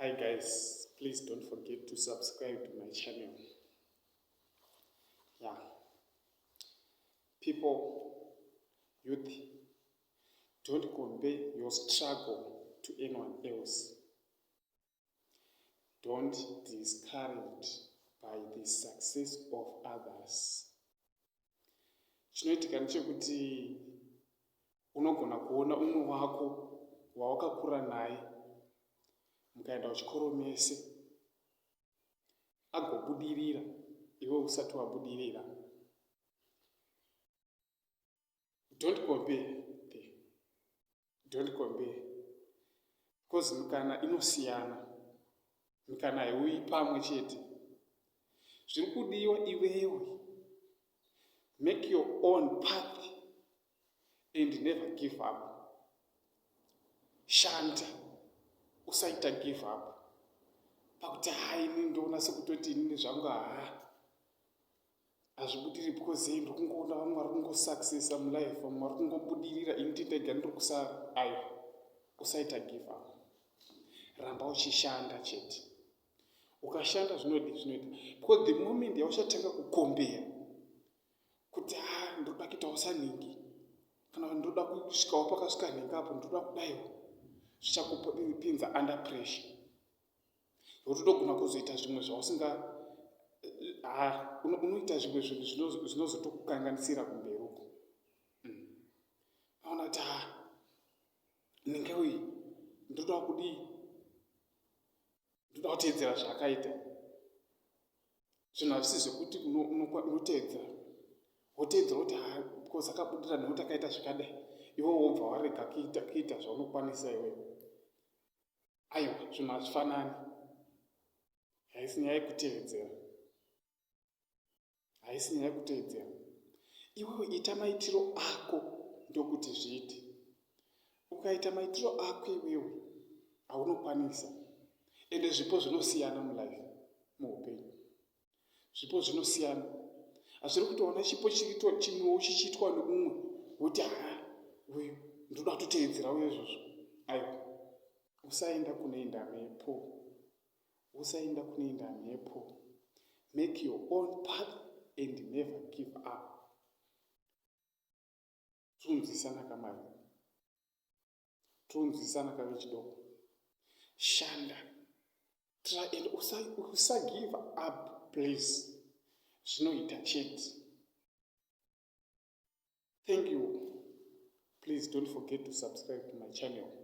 Hi guys, please don't forget to subscribe to my channel. Yeah. People, youth, don't compare your struggle to anyone else. Don't discouraged by the success of others. Chinoitika ndechekuti unogona kuona umwe wako wawakakura naye, mukaenda kuchikoro mese, agobudirira iwe usati wabudirira. Don't compare there. Don't compare, because mikana inosiyana, mikana haiuyi pamwe chete. Zviri kudiwa iwewe, make your own path and never give up. Shanda, usaita give up pakuti, "Hai, ini ndoona sekutoti inini zvangu haa hazvibudiri because ei ndiri kungoona vamwe vari kungosuccessa mulife, vamwe vari kungobudirira, ini ndindega ndiri kusara." Aiwa, usaita give up, ramba uchishanda chete. Ukashanda zvinodi zvinoita, because the moment yauchatanga kucompare kuti, "Ha, ndoda kuitawo sanhingi," kana kuti, "Ndoda kusvikawo pakasvika nhingi apo, ndoda kudaiwo," zvichakupinza under pressure nokuti unogona kuzoita zvimwe zvausinga, ha, unoita zvimwe zvinhu zvinozotokukanganisira kumberi uko. Aona kuti, "Ha, ninge uyi ndoda kudii, ndoda kuteedzera zvaakaita." Zvinhu hazvisi zvekuti unoteedzera, woteedzera kuti, "Ha, because akabudira nekuti akaita zvakadai," iwe wobva warega kuita zvaunokwanisa iwewe. Aiwa, zvinhu hazvifanani. Haisi nyaya yekutevedzera, haisi nyaya yekutevedzera. Iwewe ita maitiro ako ndokuti zviite. Ukaita maitiro ako iwewe haunokwanisa, ende zvipo zvinosiyana mulife, muupenyu zvipo zvinosiyana. Hazviri kuti waona chipo chimwewo chichiitwa neumwe woti, "Ha, uyu ndoda kutoteedzerawo izvozvo." Aiwa, usaenda kunoenda mhepo, usaenda kunoenda mhepo. Make your own path and never give up. Tonzwisana kamai? Tonzwisana kavechidoko? Shanda, try and usagive up, please. Zvinoita chete. Thank you. Please don't forget to subscribe to my channel.